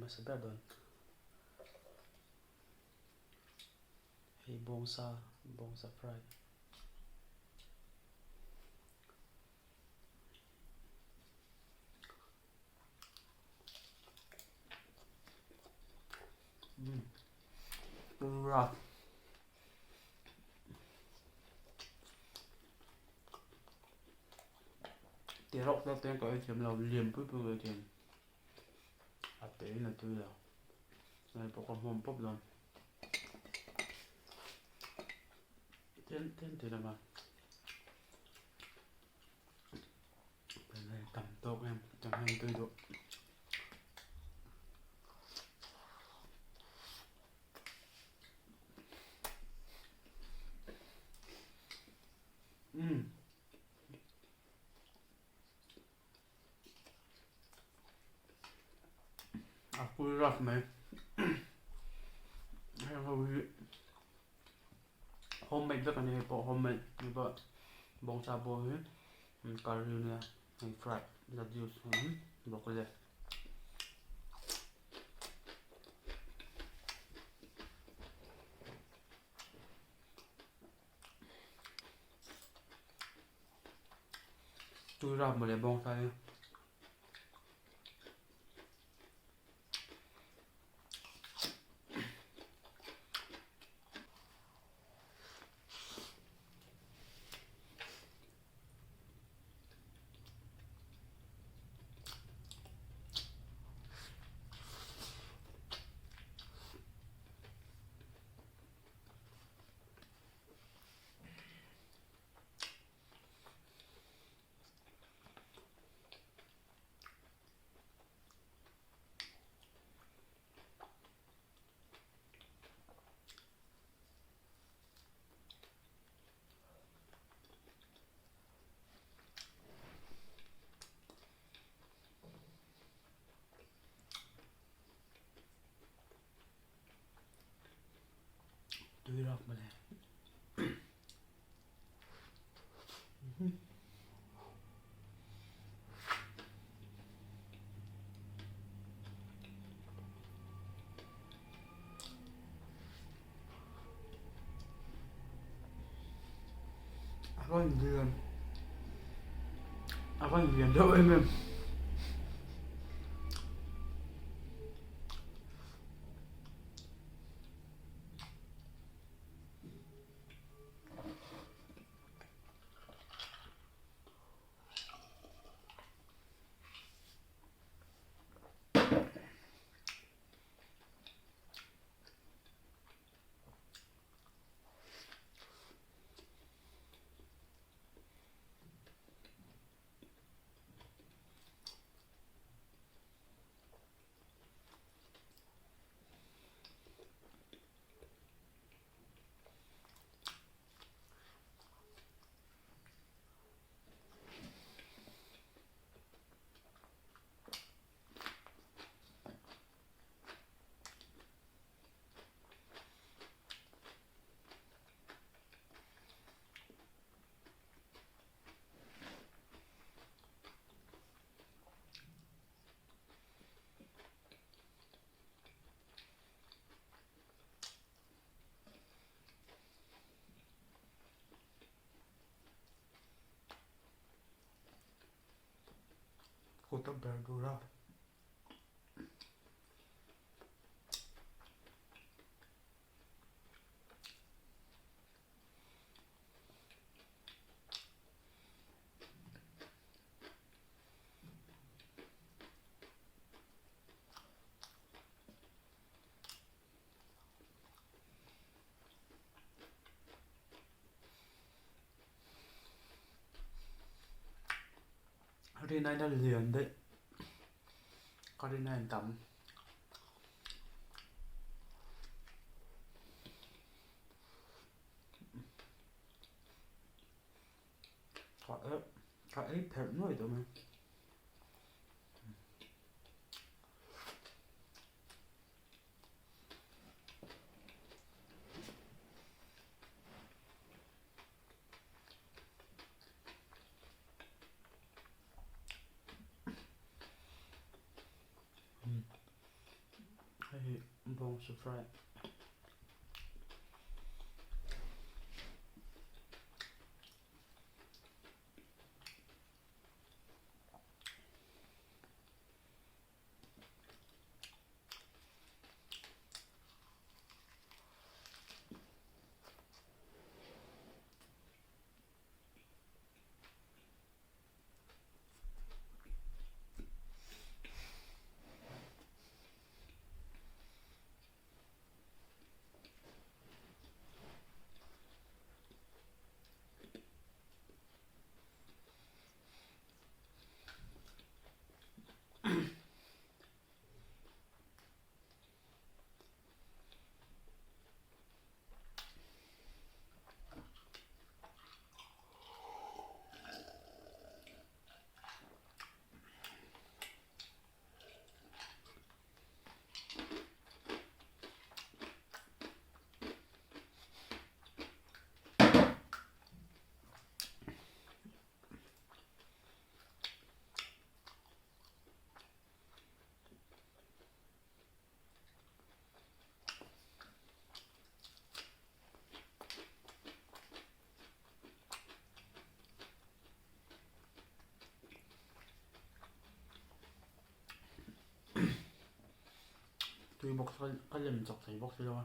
hmasa ber dawn. Hei bawngsa bawngsa fry. Rough. Ti rawk deuh te ka ei thiam lo lian pui pui ka ei thiam a te in a tui lo hei pawh ka hmawm pawp dawn tlem tlem ti lama hei tam tawk em tam hian tui duh. Umm. A pui rap mai. Heng ho hi homemade vek a ni hei pawh homemade ni pawh bawngsa pawh hi curry nia hei fry lettuce broccoli. Tui rap mawle bawng ta hi. Tui rak mawle. A rawn lian a rawn lian deuh em em. Kut a ber dur a. Rin aina lian daih ka rin ain tam. Ka eh ka ei pherh nuai tawh mai. Hei bawngsa fry. Tui bawk ka lem chawk thei bawk si lo a,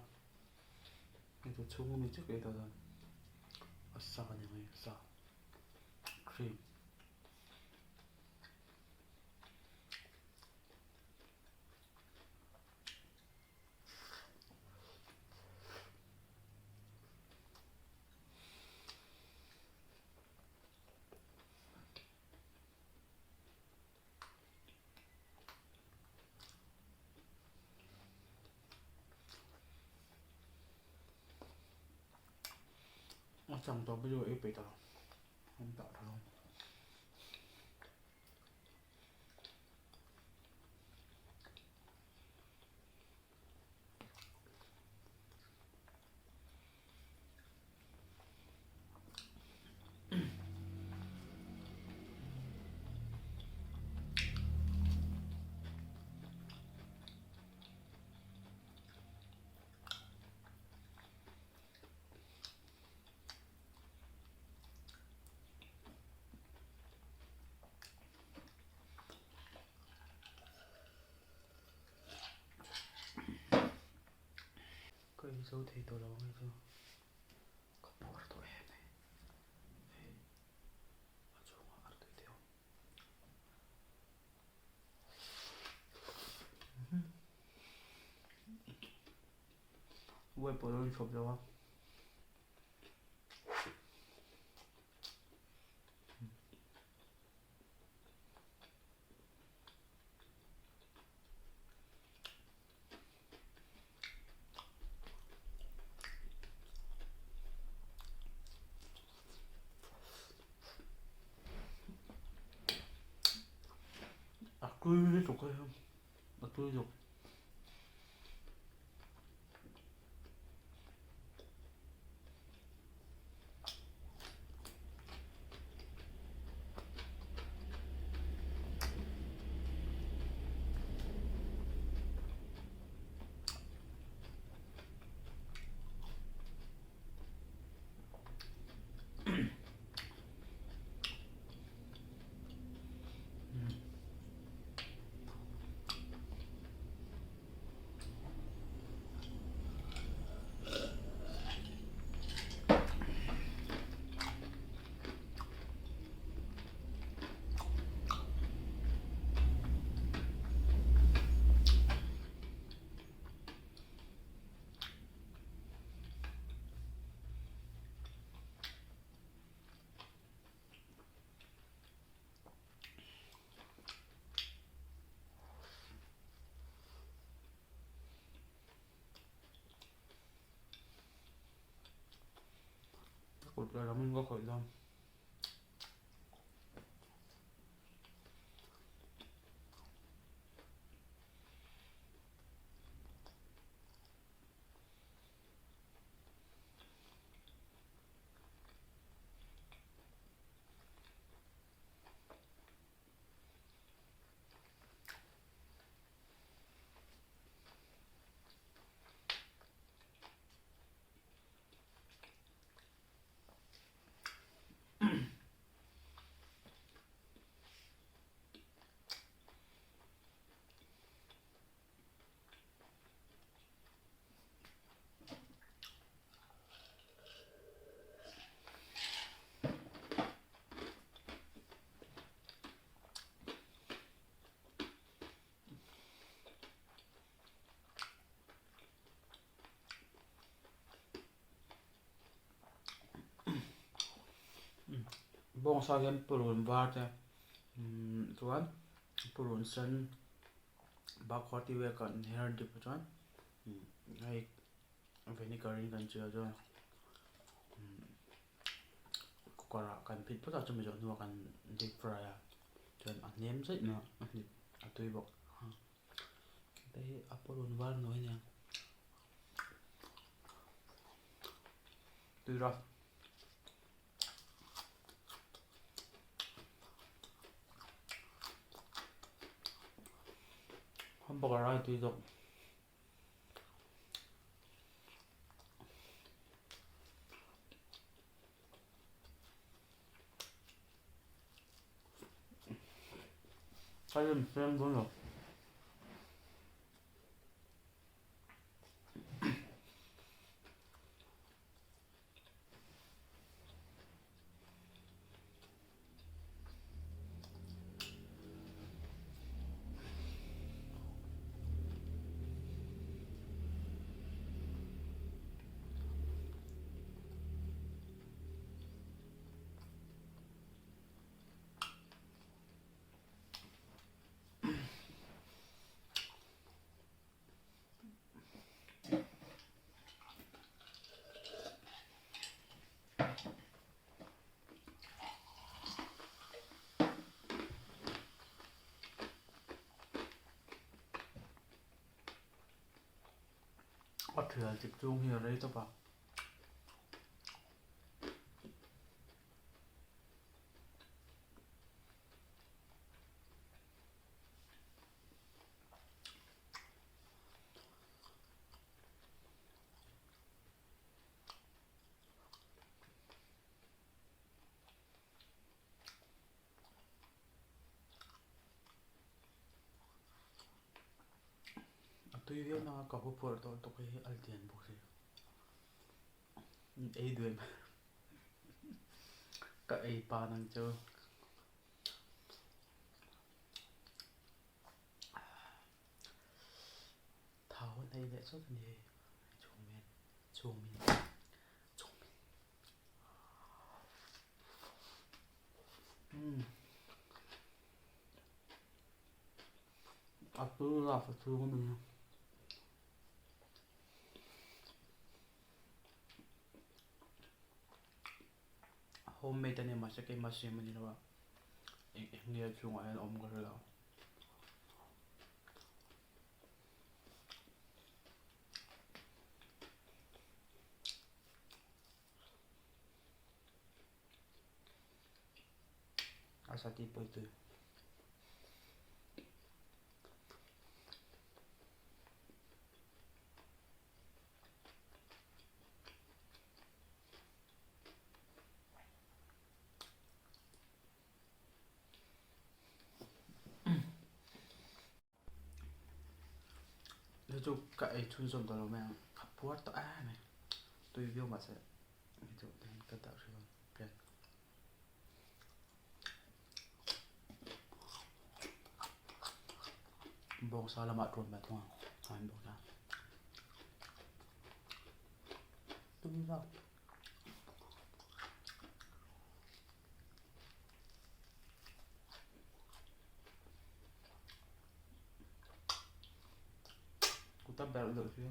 hei chu chhung ami chiah ka ei tawh dawn, a sa a ni mai sa cream. A chang tawh video ei peih ta lo an dah tha lo. Ka inzo thei tawh lo ang chu ka puar tawh em mai hei a chhungah artui te a awm. Uai pawh a lo inchhawp lo a. A tui lutuk a a tui lutuk. Kut lehlam in ka khawih dawn. Bawngsa hian purun var te chuan purun sen bakhaw tih vel kan her dip chuan hei vinegar in kan chiah chuan cooker ah kan phit phawt a chumi zawh hnuah kan deep fry a chuan a hnem zaih mai a a hnip a tui bawk hei hi a purun var hnuai ania tui rawh. Hamburger ai tui zawk. Ka rim hreng dawn lo. A thial chik chung hi a rei tawp a. A tui viau nanga ka hu phurh tawh lutuk hi a lian bawk si ei duai mai ka ei pa nang chu. Thau an ei leh chawt a ni hei chhungmin chhungmin chhungmin umm a tui lak a chhung a ni. Homemade a ni mahse keimah siam a ni lo a eng eng nge a chhungah hian awm ka hre lo. A sa tih pawi tui. Chu chu ka ei chhunzawm tawh lo mai ang a puar tawh em mai tui viau mahse hei chu ka dah hrih dawn plate. Bawngsa lamah ṭuan mai thung ang bawngsa tui vak. Kut a belh deuh hi.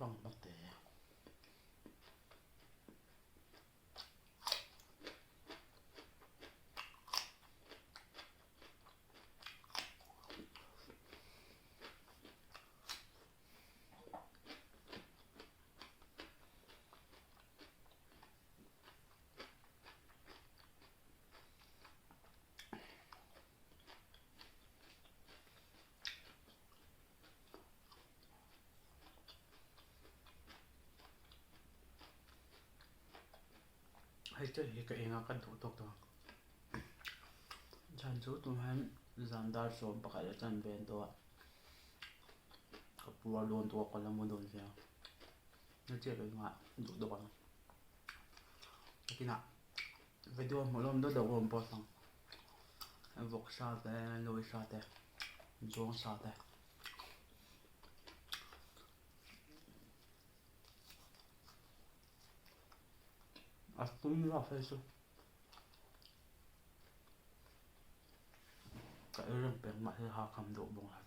Fanghma te. Hei chiah hi ka eng a ka duh tawk tawh ang. Chhan chu tunah hian zan dar 11 leh chuan ven tawh a, ka puar dawn tawh a ka la mu dawn sia. Hei chiah ka eng a duh tawk ang. Nakinah video hmuh lawm deuh deuh ka rawn post ang. Vawksa te, lawisa te, zawngsa te. A tui lak phei chu ka ei reng pek mahse ha kham deuh bawk a.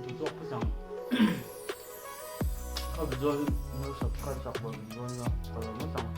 Duhtawk phawt ang. Ka video hi min lo subscribe chak lo dawn nia ka lo ngawt ang.